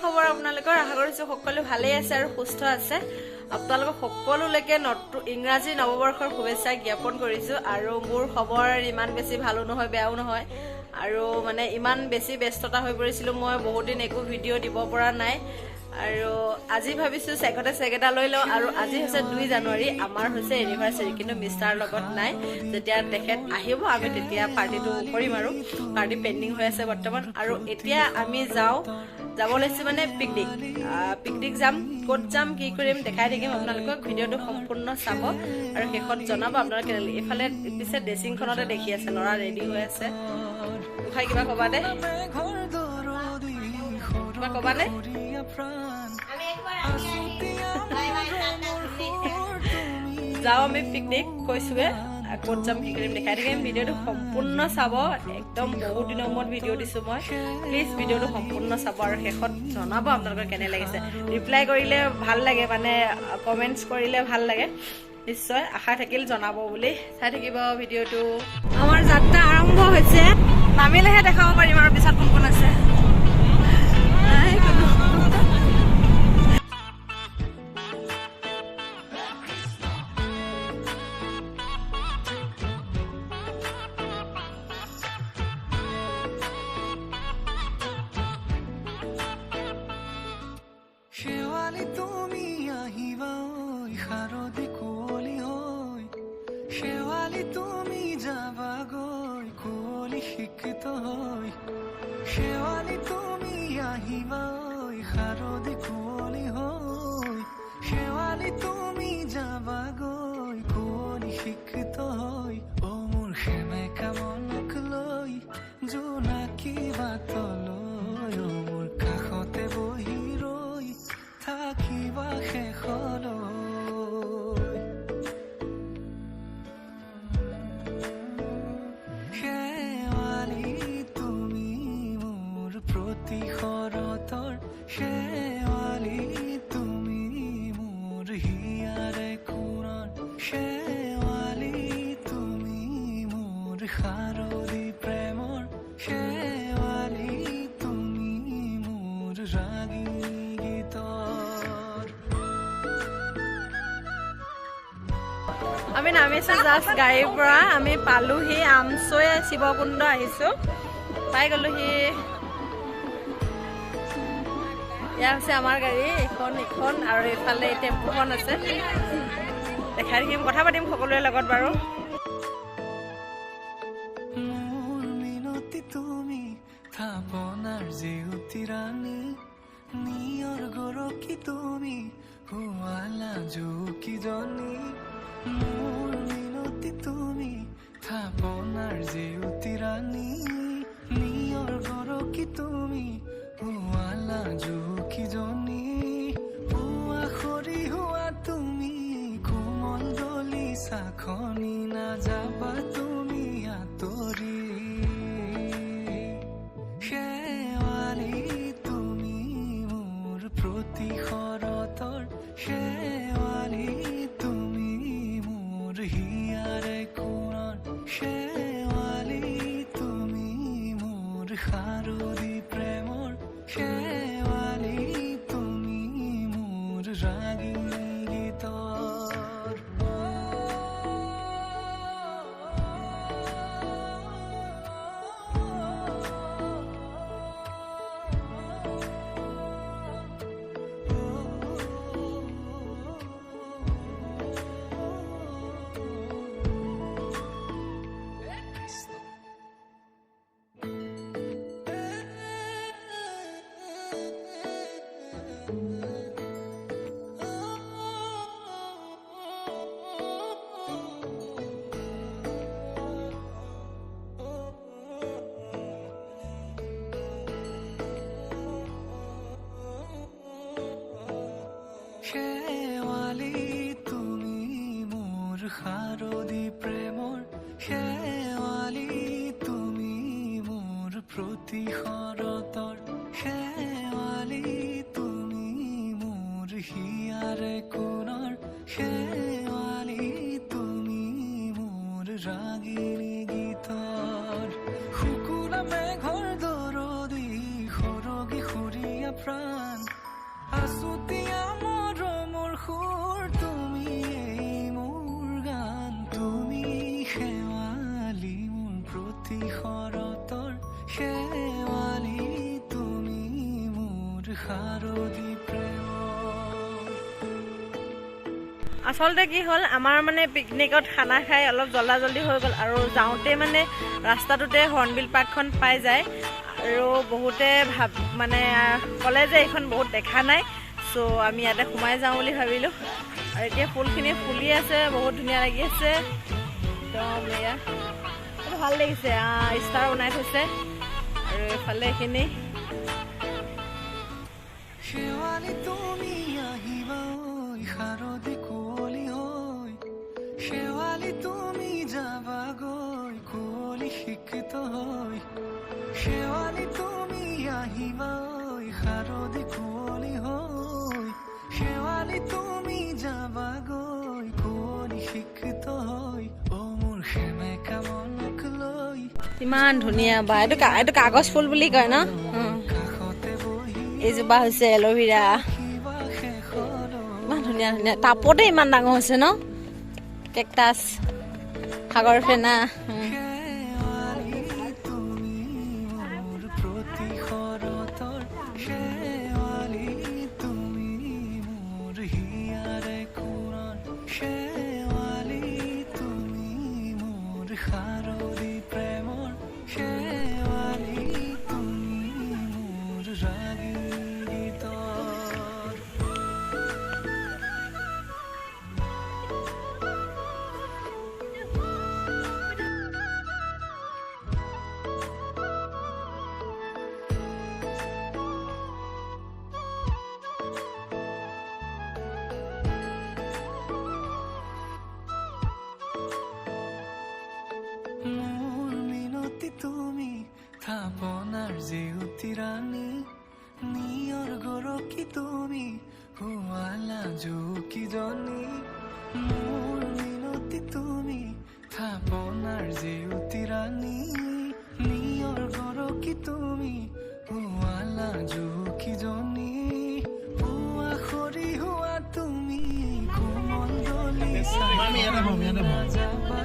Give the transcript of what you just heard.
খবৰ আপোনালোকৰ? আশা কৰিছো সকলো ভালেই আছে আৰু সুস্থ আছে। আপোনালোকক সকলোলৈকে নতুন ইংৰাজী নৱবৰ্ষৰ শুভেচ্ছা জ্ঞাপন কৰিছো। আৰু মোৰ খবৰ ইমান বেছি ভালো নহয়, বেয়াও নহয়, আৰু মানে ইমান বেছি ব্যস্ততা হৈ পৰিছিলো মই, বহুত দিন একো ভিডিঅ' দিব পৰা নাই। আৰু আজি ভাবিছো চেকতে চেক এটা লৈ লওঁ। আৰু আজি হৈছে 2 জানুৱাৰী, আমাৰ হৈছে এনিভাৰ্চাৰী, কিন্তু মিষ্টাৰ লগত নাই। যেতিয়া তেখেত আহিব আমি তেতিয়া পাৰ্টিটো কৰিম। আৰু পাৰ্টি পেণ্ডিং হৈ আছে বৰ্তমান। আৰু এতিয়া আমি যাব লৈছো মানে পিকনিক যাম। ক'ত যাম কি কৰিম দেখাই থাকিম আপোনালোকক। ভিডিঅ'টো সম্পূৰ্ণ চাব আৰু শেষত জনাব আপোনালোকে। এইফালে পিছে ড্ৰেছিংখনতে দেখি আছে ল'ৰা ৰেডি হৈ আছে। উঠাই কিবা ক'বা দে, কিবা ক'বা নে? যাওঁ আমি পিকনিক কৈছোৱে, ক'ত যাম কি কৰিম দেখাই থাকিম। ভিডিঅ'টো সম্পূৰ্ণ চাব, একদম বহুত দিনৰ মূৰত ভিডিঅ' দিছোঁ মই। প্লিজ ভিডিঅ'টো সম্পূৰ্ণ চাব আৰু শেষত জনাব আপোনালোকৰ কেনে লাগিছে। ৰিপ্লাই কৰিলে ভাল লাগে, মানে কমেণ্টছ কৰিলে ভাল লাগে। নিশ্চয় আশা থাকিল জনাব বুলি। চাই থাকিব ভিডিঅ'টো। আমাৰ যাত্ৰা আৰম্ভ হৈছে, নামিলেহে দেখাব পাৰিম আৰু পিছত কোন কোন আছে। শেৱালি তুমি আহিবা ঐ শাৰদী কুঁৱলী হৈ, শেৱালি তুমি যাবা গৈ কুঁৱলী শিক্ষিত হৈ। শেৱালি তুমি আহিবা ঐ শাৰদী কুঁৱলী হৈ, শেৱালি তুমি যাবা গৈ কুঁৱলী শিক্ষিত হৈ। অ মোৰ সেমেকা মনক লৈ জোনাকী বাটলৈ, অ মোৰ কাষতে বহি ৰৈ থাকিবা শেষলৈ। শেৱালি তুমি মোৰ প্ৰতি শৰতৰ, শেৱালি তুমি মোৰ হিয়াৰে কোণৰ, শেৱালি তুমি মোৰ শাৰদী প্ৰেমৰ, শেৱালি তুমি মোৰ ৰাগিনী গীতৰ। আমি নামিছো জাষ্ট গাড়ীৰ পৰা, আমি পালোহি আমচৈ শিৱকুণ্ড আহিছো, পাই গলোহি। এয়া হৈছে আমাৰ গাড়ী, এইখন এইখন, আৰু এইফালে এই টেম্পুখন আছে। দেখাই থাকিম, কথা পাতিম সকলোৰে লগত বাৰু। মোৰ মিনতি তুমি থাপনাৰ জেউতি ৰাণী, নিয়ৰ গৰকি তুমি হোৱালা জুকিজনী। মোৰ মিনতি তুমি থাপনাৰ জেউতি ৰাণী, নিয়ৰ গৰকি তুমি হোৱালা জুকিজনী। পুৱা সৰি হোৱা তুমি কোমল দলিচাখনি, নাযাবা তুমি আঁতৰি। শেৱালি তুমি মোৰ প্ৰতি শৰতৰ, শেৱালি তুমি মোৰ হিয়াৰে কোণৰ, শেৱালি তুমি মোৰ শাৰদী প্ৰেমৰ, শেৱালি তুমি মোৰ ৰাগিনী গীতৰ। শেৱালি তুমি মোৰ শাৰদী প্ৰেমৰ, শেৱালি তুমি মোৰ প্ৰতি শৰতৰ, শেৱালি তুমি মোৰ হিয়াৰে কোণৰ, শেৱালি তুমি মোৰ ৰাগিনী গীতৰ। শুকুলা মেঘৰ দৰদি সৰগী সুৰীয়া প্ৰাণ। আচলতে কি হ'ল, আমাৰ মানে পিকনিকত খানা খাই অলপ জল্দা জল্দি হৈ গ'ল আৰু যাওঁতে মানে ৰাস্তাটোতে হৰ্ণবিল পাৰ্কখন পাই যায় আৰু বহুতে মানে ক'লে যে এইখন বহুত দেখা নাই, চ' আমি ইয়াতে সোমাই যাওঁ বুলি ভাবিলোঁ। আৰু এতিয়া ফুলখিনি ফুলি আছে, বহুত ধুনীয়া লাগি আছে একদম। এয়া ভাল লাগিছে, ষ্টাৰ বনাই থৈছে। আৰু এইফালে এইখিনি শেৱালি তুমি আহিবা ঐ শাৰদী কুঁৱলী হৈ, শেৱালি তুমি যাবা গৈ কুঁৱলী সিক্ত হৈ, শেৱালি তুমি আহিবা ঐ শাৰদী কুঁৱলী হৈ, শেৱালি তুমি যাবা গৈ কুঁৱলী সিক্ত হৈ, অ মোৰ সেমেকা মনক লৈ। ইমান ধুনীয়া বা এইটো কাগজ ফুল বুলি কয় ন? কাষতে বহি এইজোপা হৈছে এল'ভেৰা। কিবা শেষলৈ। ইমান ধুনীয়া ধুনীয়া টাপতে ইমান ডাঙৰ হৈছে ন? কেকটাছ, সাগৰ ফেনা। শেৱালি তুমি মোৰ প্ৰতি শৰতৰ, শেৱালি তুমি মোৰ হিয়াৰে কোণৰ, শেৱালি তুমি মোৰ শাৰদী প্ৰেমৰ, শেৱালি তুমি মোৰ ৰাগী গীতৰ। মোৰ মিনতি তুমি থাপনাৰ জেউতি ৰাণী, নিয়ৰ গৰকি তুমি হোৱালা জুকিজনী, মোৰ মিনতি তুমি থাপনাৰ জেউতি ৰাণী, নিয়ৰ গৰকি তুমি হোৱালা জুকিজনী, হোৱা খৰি হোৱা তুমি কোমল দলিচা, যাবা।